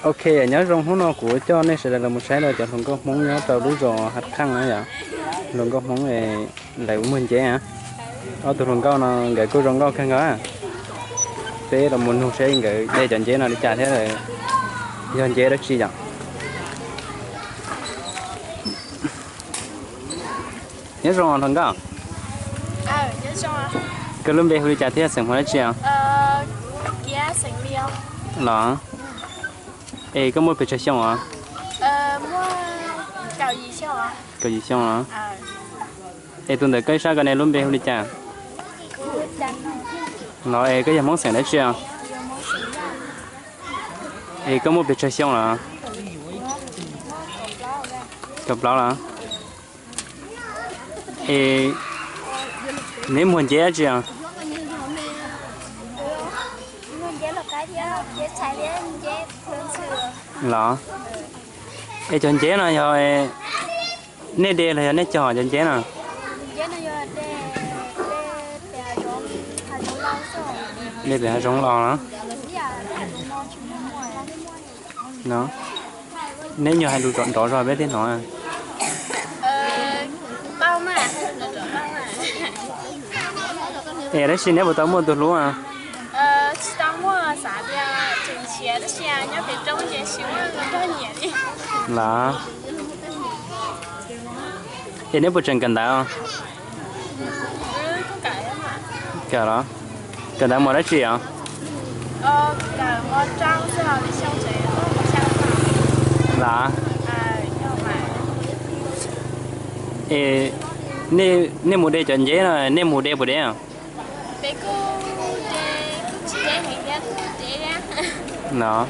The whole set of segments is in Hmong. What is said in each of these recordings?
Ok, nyob zoo, hnub no kuv coj nej sawv daws los mus saib rau cov hluas nkauj Hmoob nyob rau lub zos Hav Qheej na yom. Hluas nkauj Hmoob lawv muag nceb. Ob tug hluas nkauj no nkawd kuj zoo nkauj kawg nkaus. Peb los mus nug saib nkawd de cov nceb no li cas thiab, yog nceb dab tsi yom. Nyob zoo hluas nkauj. Koj lub npe hu li cas thiab xeem Hmoob dab tsi os? Los, es koj muaj pes tsawg xyoo os? Kaum yim xyoo los? Es tus ntawm koj ib sab ko ne lub npe hu li cas? Los es koj yog Hmoob xeem dab tsi os? Es koj muaj pes tsawg xyoo los? Kaum plaub los? Es neb muag nceb dab tsi os? Los, es cov nceb no yog nej de los yog nej cog cov nceb no? De pem hav zoov los? No, neb nyuag hais lus nrov zog peb thiaj hnov. Es tab sis neb puas tau muaj tus hlub? Los, es neb puas tseem kawm ntawv? Kawm los? Kawm ntawv mos dab tsi os? Los, es nej mus de cov nceb no nej mus de puas deb? No,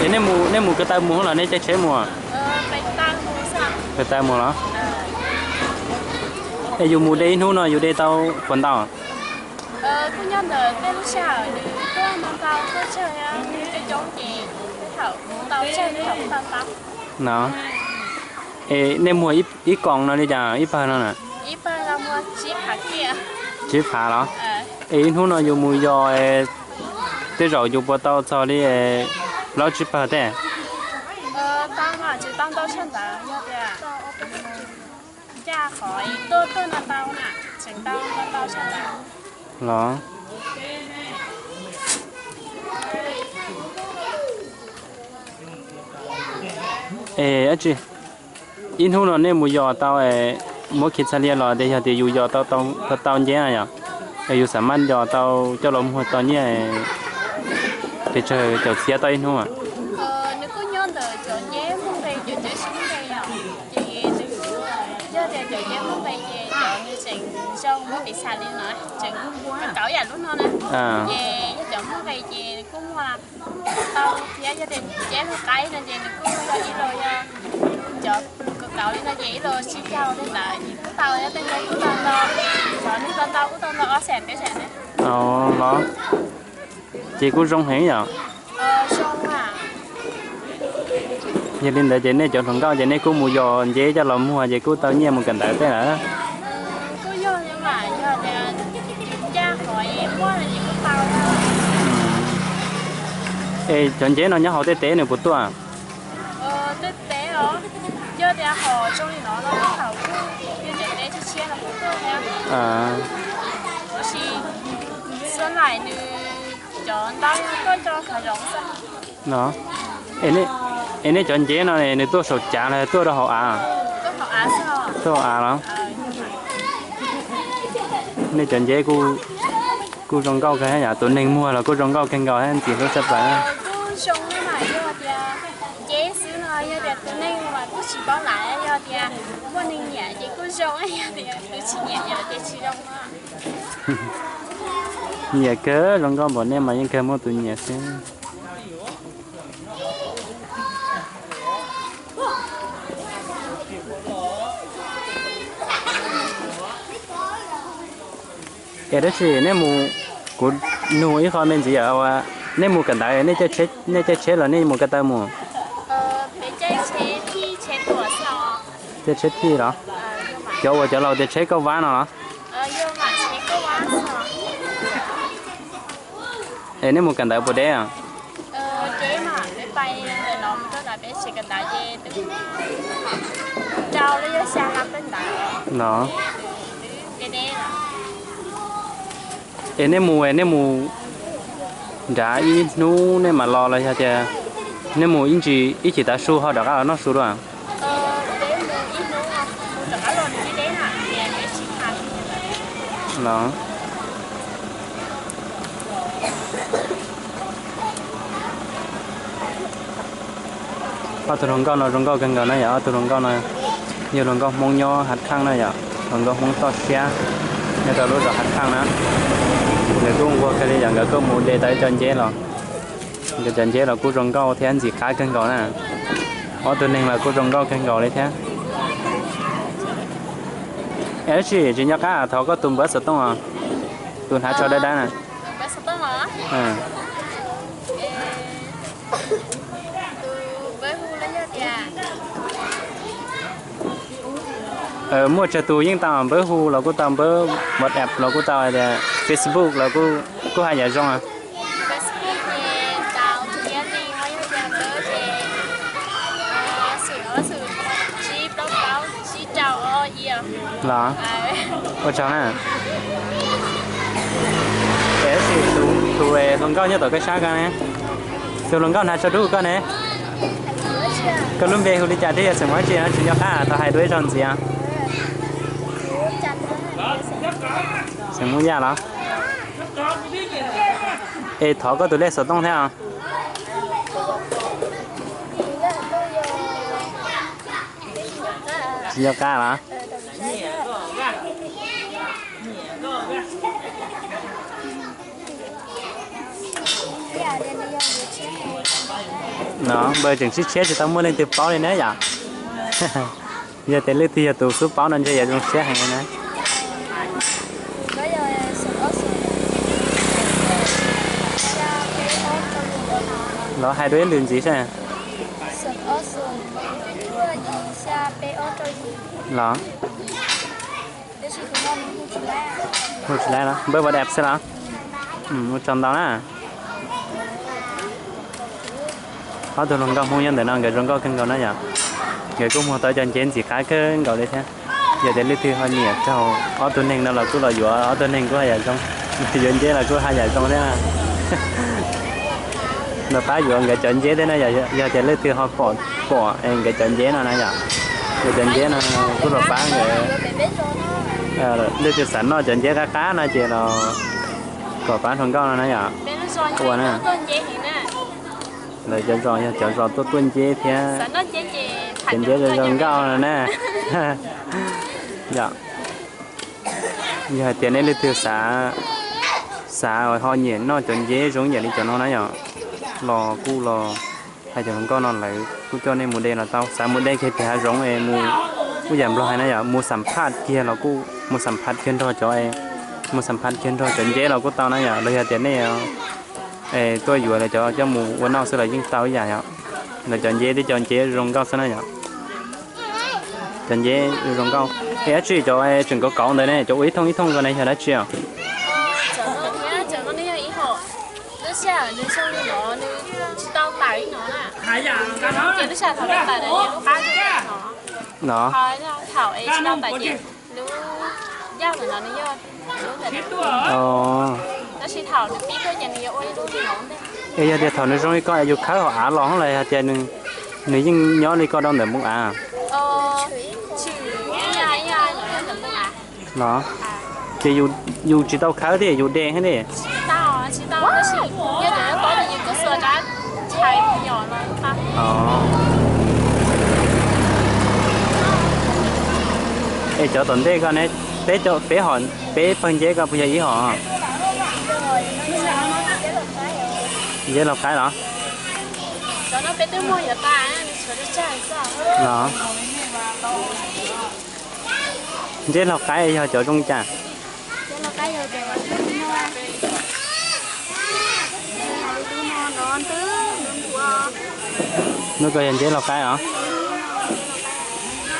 es nej mus ko taw mus los nej caij tsheb mus? Ko taw mus los? Es yus mus de ib hnub no yus de tau puas ntau? No, es nej muag ib koom no li cas ib pawg no na? Tsib phav los? Es ib hnub no yus mus yos, tej zaum yus puas tau txog li plaub tsib pawg tej? Los, es dab tsi, ib hnub no nej mus yos tau, muab khi txha lias los tias yog tias yus yos tau nceb na yom, es yus xam maj yos tau coj los muag tau nyiaj pes tsawg caum txhiab tau ib hnub? Los, ces kuj zoo heev yom. Yog li ntawd ces nej cov hluas nkauj ces nej kuj mus yos nceb coj los muag ces kuj tau nyiaj mus kawm ntawv tej lawm. Es cov nceb no nyob hauv tej teb nws puas tuaj? No, es nej cov nceb no nws tuaj saum cav los tuaj rau hauv av? Tuaj hauv av los? Nej cov nceb kuj zoo nkauj kawg yom, tus neeg muag los kuj zoo nkauj kawg nkaus thiab ntxim hlub tshaj plaws. Nyiam kawg, zoo nkauj npaum nej mas yeej kawg muaj tus nyiam xwb. Es tab sis nej mus, kuv nug ib qho me ntxiv, nej mus kawm ntawv nej caij tsheb los nej mus ko taw mus? Caij tsheb thij los? Cov uas cov laus tias tsheb kauj vab no los? Es nej mus kawm ntawv puas deb? No. Es nej mus, nej mus nrad ib hnub nej mam los los yog tias nej mus ib ntsis ib chim tav su ho rov qab los noj su dua? No. Ob tug hluas nkauj no zoo nkauj kawg nkaus na yom, ob tug hluas nkauj no yog hluas nkauj Hmoob nyob Hav Kheej na yom, hluas nkauj Hmoob toj siab nyob rau lub zos Hav Kheej na. Nkawd kuj nquag kawg li yom, nkawd kuj mus de tau ib co nceb los. Nkawd cov nceb los kuj zoo nkauj thiab ntxim qab kawg nkaus na. Ob tug neeg los kuj zoo nkauj kawg nkaus li thiab. Es tab sis tsis nco qab thov koj tus npawb xov tooj os, tus hnav tsho dawb dawb na. Muaj tsawg tus yeej tau, npawb hu los kuj tau, npawb WhatsApp los kuj tau, tias Facebook los kuj haj yam zoo. Los, ua tsaug na. Es tab sis tus hluas nkauj nyob tom koj sab ko ne, tus hluas nkauj hnav tsho dub koj ne, koj lub npe hu li cas thiab yog xeem Hmoob tsi no tsis nco qab thov hais dua ib zaug ntxiv. Xeem Hmoob Yaj los? Es thov koj tus lej xov tooj thiab os. Tsis nco qab los? No npawg tseem sib tshiab tsis tau muaj leej twg paub li na yom. Yog tias leej twg yog tus xub paub no ntshe yuav zoo siab heev li na. Los hais dua ib lwm ntxiv saib. Los, hu tsis laib los, npawb WhatsApp xwb los? Ua tsaug ntau na. Ob tug hluas nkauj Hmoob nyob ntawm no nkawd zoo nkauj kawg nkaus na yom. Nkawd kuj muag tau cov nceb ntxim qab kawg nkaus li thiab. Yog tias leej twg ho nyiam raug ob tug neeg no los kuj los yuav, ob tug neeg kuj haj yam zoo, yuav nceb los kuj haj yam zoo thiab. Los pab yuav nkawd cov nceb thiab na, yog tias leej twg ho pom, pom nkawd cov nceb no na yom, nkawd cov nceb no kuj los pab nkawd. Leej twg xav noj cov nceb qab qab no ces los kom pab hluas nkauj no na yom. Ua na, lawv cov zos yog cov zos tuaj tuaj nceb thiab, cov nceb zoo zoo nkauj no na. Yom, yog hais tias nej leej twg xav, xav ho nyiam noj cov nceb zoo ib yam li cov no na yom, los kuj los hais cov hluas nkauj no lawv kuj coj nej mus de los tau, xav mus de kiag pem hav zoov es mus, kuj yam Nplog hais na yom, mus xam phaj kiag los kuj, mus xam phaj kiag nrog cov, mus xam phaj kiag nrog cov nceb los kuj tau na yom, los yog tias nej tuaj yuav lawv cov coj mus ua noj xwb los yeej tau ib yam yom. Lawv cov nceb twb cov nceb zoo nkauj xwb na yom. Cov nceb zoo nkauj. Es dab tsi cov tseem kauv kauv ntawd ne, cov ua ib thooj ib thooj ko ne yog dab tsi os? Los, es yog tias thaum nws zoo li ko es yus khawb hauv av los los yog tias nws yeej nyob li ko rau ntawm npoo av los? Ces yus tsis tau khawb thiab yus de thiab ne. Es cov tom ntej ko ne, peb, peb hom, peb pawg nceb ko puas yog ib hom? Nceb laug qaib los? Los, nceb laug qaib yog cov zoo li cas? Lub ko yog nceb laug qaib os.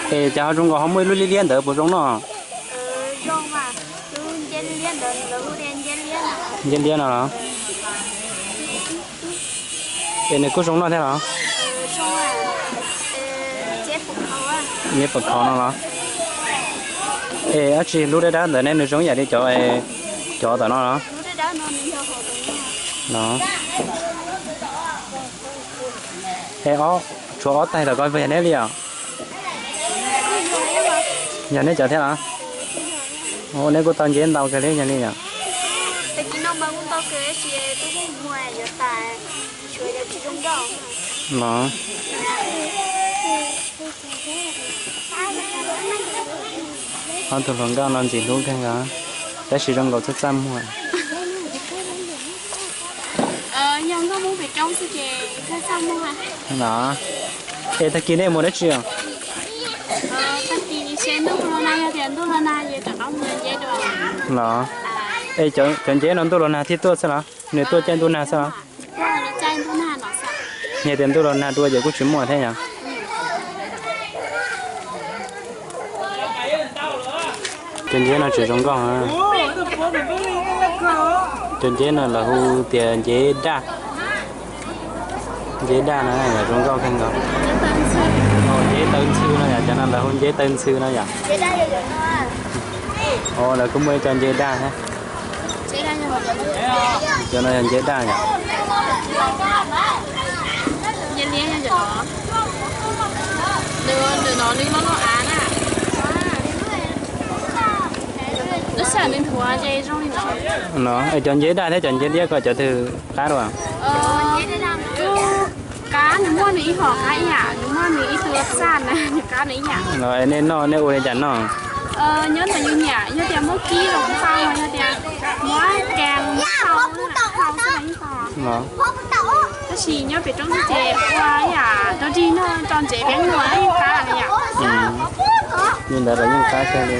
Es cas ho zoo nkaus ho muaj ib lub liab liab ntawd puas zoo noj? Nceb liab no los? Es nws kuj zoo noj thiab los? Neb puas khov no los? Es dab tsi lub dawb dawb ntawd ne, nws zoo ib yam li cov, cov tom no los? No. Es tshuav ob taig tom ko puas yog neb li os? Yog neb cov thiab los? Neb kuj tau nceb ntau kawg li yog li yom? No. Ob tug hluas nkauj no ntxim hlub kawg nkaus, tab sis zoo nkaus txaj txaj muag. No. Es tag kis nej mus dab tsi os? Los. Es cov nceb no ntuj los nag thiaj tuaj xwb los? Nws tuaj caij ntuj nag xwb los? Yog tias ntuj los nag dua ces kuj tsis muaj thiab yom? Cov nceb no tseem zoo nkauj. Cov nceb no lawv hu tias nceb daj. Nceb daj no zoo nkauj kawg nkaus. Nceb taw ntxhw no yom, cov no lawv hu nceb taw ntxhw no yom. Lawv kuj muaj ib co nceb daj thiab. Cov no yog nceb daj yom. No es cov nceb daj thiab cov nceb liab ko cov twg qab dua? Qab nws muaj nws ib hom qab ib yam, nws muaj nws ib tug xaj na, nws qab nws ib yam. No es nej noj nej ua li cas noj? Nyob ntawm yus nyiam, yog tias muab kib los kuj tau, yog tias muab kas muab hau, hau xwb los yeej tau. Tab sis nyob pem roob xwb ces ua ib yam rau dig noj tso ntsev peb nua yeej qab li yom. Li ntawd los yeej qab kawg li.